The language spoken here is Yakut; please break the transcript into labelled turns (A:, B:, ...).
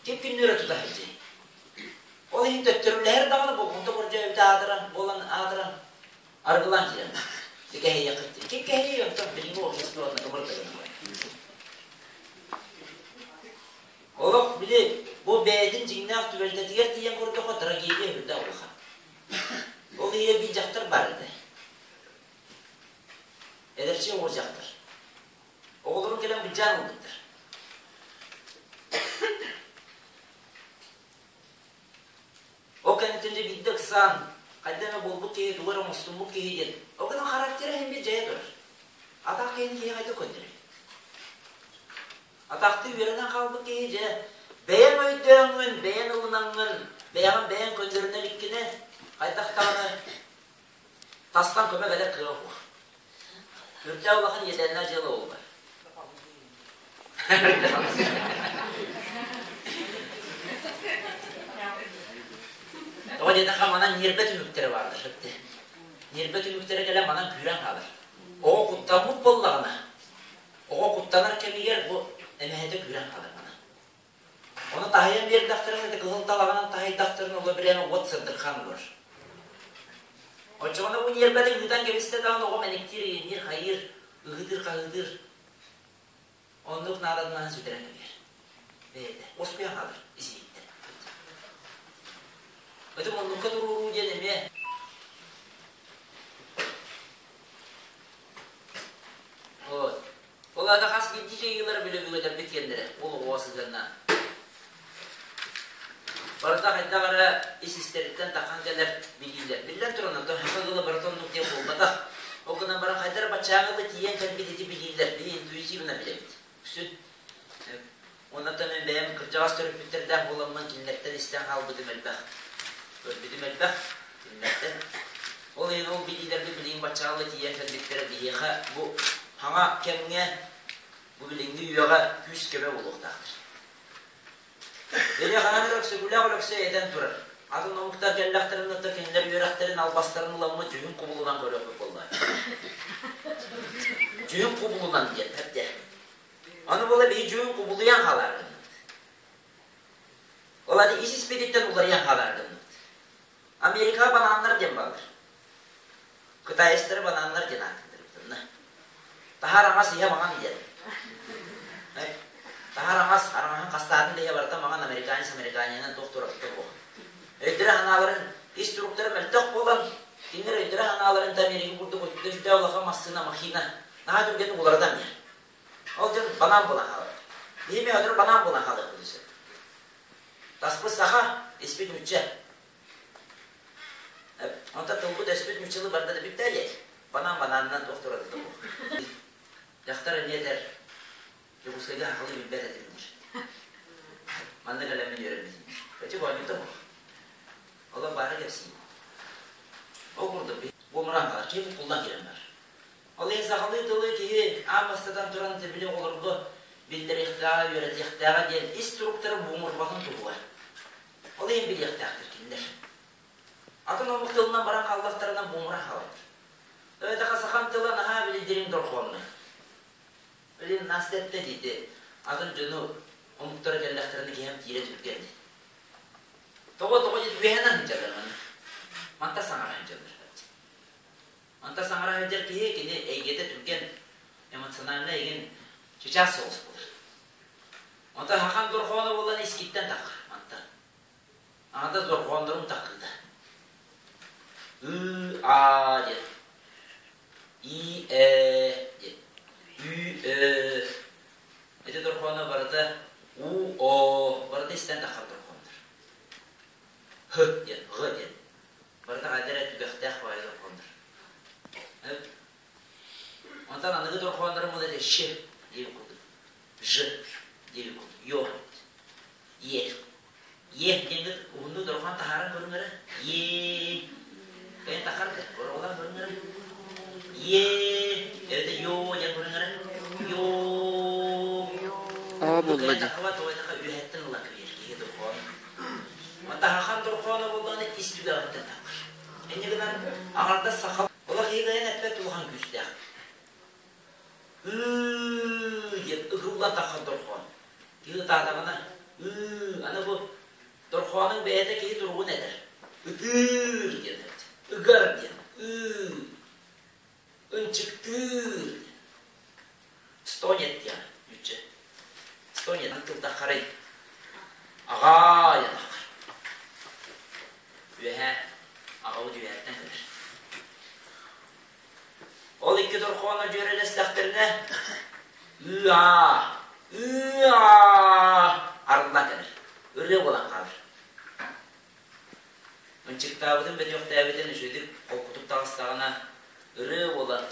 A: Ким күннүрэ тута сылдьыай? Ол иһин төттөрүлэһэр даҕаны болҕомто көрдөөбүтэ аатыран, буолан аатыран, арыгылаан киирэн кэһэйиэххит дии. Ким кэһэйиэй онтон билиҥҥи обществоны кыбырда гына. Олох били бу бэйэтин дьиҥнээх түбэлтэтигэр тиийэн көрдөххө трагедия үрдэ улахан. Ол иһигэр биир дьахтар баар этэ. Эдэрчи оҕо дьахтар. Оҕолорун кэлэн былдьаан ылбыттар. Ол кэнниттэн дьэ биирдэ ыксаан, хайда эмэ буолбут киһи, тугу эрэ оҥостуммут киһи диэн, ол гынан характера иһин биир дьайа турар. Атах киһини киһи хайдах көннөрүй? Атахтыы үөрэнэн хаалбыт киһи дьэ бэйэҥ өйдөөҥҥүн, бэйэҥ ылынаҥҥын, бэйэҕин бэйэҥ көннөрүнэ иликкинэ, хайдах даҕаны тастан көмө кэлэр кыаҕа суох. Үрдээх улахан иэдээннээх дьыала буолла. Тоҕо диэтэххэ манан ньиэрбэ түмүктэрэ бааллар сөптө. Ньиэрбэ түмүктэрэ кэлэн манан күүрэн хаалар. Оҕо куттаммыт буоллаҕына, оҕо куттанар кэмигэр бу эмэһэтэ күүрэн хаалар манан. Ону таһыйан биэрдэхтэринэ, ити кыһыл талаҕынан таһыйдахтарына, оло бирээмэ уот сырдырхаан олорор. Оччоҕуна бу ньиэрбэтин ыытан кэбистэ даҕаны оҕо мэниктиир, иҥниир-хайыыр, ыһыытыыр-хаһыытыыр. Оннук наадатынан сүтэрэн кэбиһэр. Бэйэтэ уоскуйан хаалар ис-иһиттэн. Ити муннукка туруоруу диэн эмиэ Вот. Ол аата хас биирдии дьайыылара бөлөбүгэтэрбит киэннэрэ, ол оҕоҕо сыһыаннаан. Барыта хайдах эрэ ис-истэриттэн таххан кэлэр билиилэр. Биллэн туран, онтон саха ыала барыта оннук диэн буолбатах. Ол гынан баран хайдах эрэ баччааҥҥы да тиийэн кэлбит ити билиилэр, биһи интуитивно билэбит. Үксүн Оннуттан мин бэйэм кырдьаҕас төрөппүттэрдээх буоламмын кинилэртэн истэн хаалбытым элбэх. Көрбүтүм элбэх кинилэртэн. Ол иһин ол билиилэрбит билигин баччааҕы тиийэн кэлбиттэрэ биһиэхэ бу хаҥа кэмҥэ бу билиҥҥи үйэҕэ күүс-көмө буолуохтаахтар. Били хаһан эрэ Өксөкүлээх Өлөксөй этэн турар. Атын омуктар кэллэхтэринэ да кинилэр үөрэхтэрин албастарын ыламмыт дьүһүн кубулунан көрүөхпүт буолла. Дьүһүн кубулунан диэн эптэ. Аны буола биһи дьүһүн кубулуйан хаалар гынныбыт. Ол аны ис-испититтэн уларыйан хаалар гынныбыт. Америкаҕа банааннар диэн бааллар. Кытайстары банааннар диэн ааттыыллар. Таһаар аҥас иһэ маҥан диэн. Таһаар аҥас араҥаһын хастаатын да иһэ барыта маҥан американец американинан туох туратыта суох. Өйдөрө санааларын ис туруктара мөлтөх буолан, кинилэр өйдөрө санааларын да Америка курдук өттүдэ улахан массыына, махина наһаа түргэнник уларытан иһэр. Ол дьон банаан буолан хаалар. Биһи эмиэ өтөр банаан буолан хаалыахпытын сөп. Таспыт саха, испит нуучча. Онтон тылбыт өспүт нууччалыы барда да бүттэ диэт. Банаан банаанынан туох туратыта суох. Дьахтар эмиэ этэр, Дьокуускайга сахалыы билбэт этим диир. Манна кэлэммин үөрэммитим. Өтүк оонньуута суох. Олох баара кэпсиир. Ол курдук буомуран хаалар, киһи буккуллан киирэн барар. Ол иһин сахалыы тылы киһи аан бастатан туран били оҕолорго биллэриэхтээҕэ, үөрэтиэхтээҕэ диэн ис туруктара буомурбатын туһугар. Ол иһин билиэхтээхтэр кинилэр. Атын омук тылынан баран хааллахтарына буомура хаалаллар. Эбэтэр сахам тыла наһаа били дириҥ дорҕооннор. Били Настя эттэ диити, атын дьону омуктара кэллэхтэринэ киһим киирэ түргэн дии. Тоҕо тоҕо диэн үөһэнэн сылдьаллар маны. Манта саҥара сылдьаллар. Манта саҥара сылдьар киһи кини эйгэтэ түргэн, эмоциональнай эйгин чычаас соҕус буолар. Онтон хахан дорҕооно буолан искиттэн таххар мантан. Аҥардас дорҕооннорун таккыыта. Ы, а диэн. И, э диэн. Ү, э. Ити дорҕооно барыта у, о барыта истэн таххар дорҕооннор. Һ диэн, ҕ диэн. Барыта хайда эрэ түгэхтээх баҕайы дорҕооннор. Онтон аныгы дорҕооннорум ол этэ щ диэбит курдук. Ж диэбит курдук. Ё. Е. Е диэҥҥит уһуннук дорҕоон таһааран көрүҥ эрэ. Е. Кэйэн тахар да, ороҕолоон көрүҥ эрэ. Е. Эбэтэ ё диэн көрүҥ эрэ. Ё.
B: Аа буолла дии.
A: Тахаба тоҕо үөһэттэн ылан кэбиһэр киһи дорҕоон. Таһахан дорҕооно буоллаҕына ис түгэҕиттэн таххар. Инньэ гынан аҥардас саха олох иһигайан эппэт улахан күүстээх. Ыы диэн ыһыллан таххар дорҕоон. Киһи ытаатаҕына ыы аны Дорҕоонуҥ бэйэтэ киһи туругун этэр. Ытыыр диэн эбит. Ыгар диэн. Ыы. Ынчыктыыр. Стонет диэн нуучча. Стонет тылдаххарай. Аҕаай анаххар. Үөһээ аҕабыт үөһэттэн кэлэр. Ол икки дорҕооно дьүөрэлэстэхтэринэ ыы-аа, ыы-аа арыллан кэлэр, ырыа буолан хаалар. Ынчыктаабытын бөтүөхтээбитин үчүгэйдик холкутук таҕыстаҕына ырыа буолан.